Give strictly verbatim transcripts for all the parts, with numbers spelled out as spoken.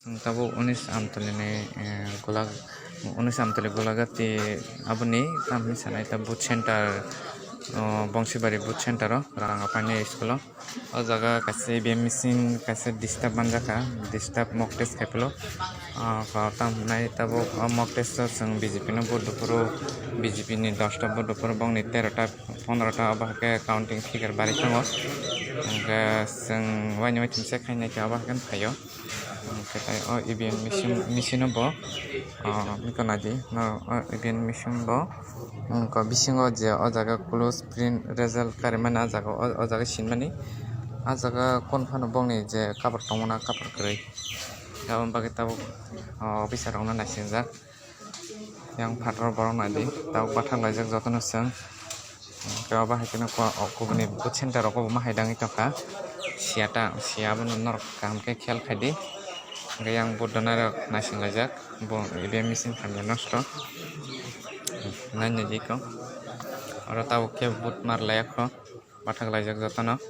Chwng tabuk unis Amtwlini, eh, Golaghat, unis Amtwli Golaghati aboni tamni sanai ta boot center, oh, Bongsibari boot center o Rangapani school o. O jaga kaisa E V M machine kaisa disturb manjakha, disturb mock test khaipilo. Ah, tamni tabuk o mock test o chwng B J P no vote rwphuru, B J P ni dosta vote rwphuru bongni terota pondrota obo haikhe counting figure bari tongo. Hwnkhe chwng waini waithumse khainai khe obo haikhe phaio. Hwnkhe tai o E V M machine, machine o bo, o, nukha naidi, no, o E V M machine bo, wngkha bisingo je o jaga close print result karimani, o jaga, o, o jaga sinmani, o jaga kon phano bongni je cover tongmani, cover kwrwi. Aboni bagwi tabuk, o, officer rokno naisingjak. Yang phataro borok naidi, tabuk bathak laijak jotono chwng. Hwnkhe obo hai kheno ko-, o kubuni boot center rok obo ma hai dangwi tongkha. Siya ta, siya abono norok kaham khe khel khaidi. Hwnkhe yang vote donai rok naising laijak. Bo E V M machine hamya nosto. Nai naidi kho. Oro tabuk khe vote mar laiya kho. Bathak laijak jotono.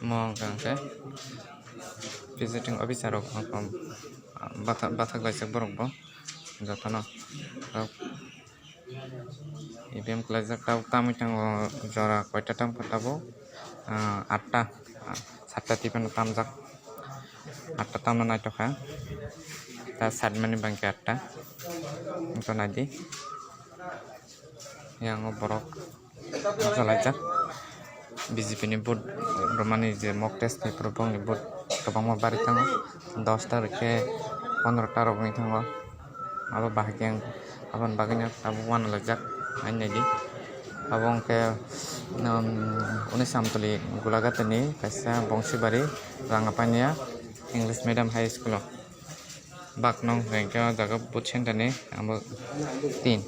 Omo hwnkha hwnkhe visiting officer rok, um, bathak, bathak laijak borok bo jotono. E V M kwlaijak tabuk tamwi tongo jora koita tamkha tabuk, ah, atta, ah, satta twi phano tamjak, atta tamna naitokha, ta side mani bangkhe atta, wngkha naidi yang o borok. Chalaijak B J P ni vote rwmani je mock test ni phuru bongni vote kwbangma bari tongo, dosta rwkhe pondrota rok wngwi thango. Abo bahai khe ang aboni bagwino tabuk uanalaijak, nainai di. Abo hwnkhe, um, unis Amtwli Golaghati ni kaisa Bongsibari Rangapania English Medium High School o. Bak nong hwnkhe o jaga vote center ni abo tin.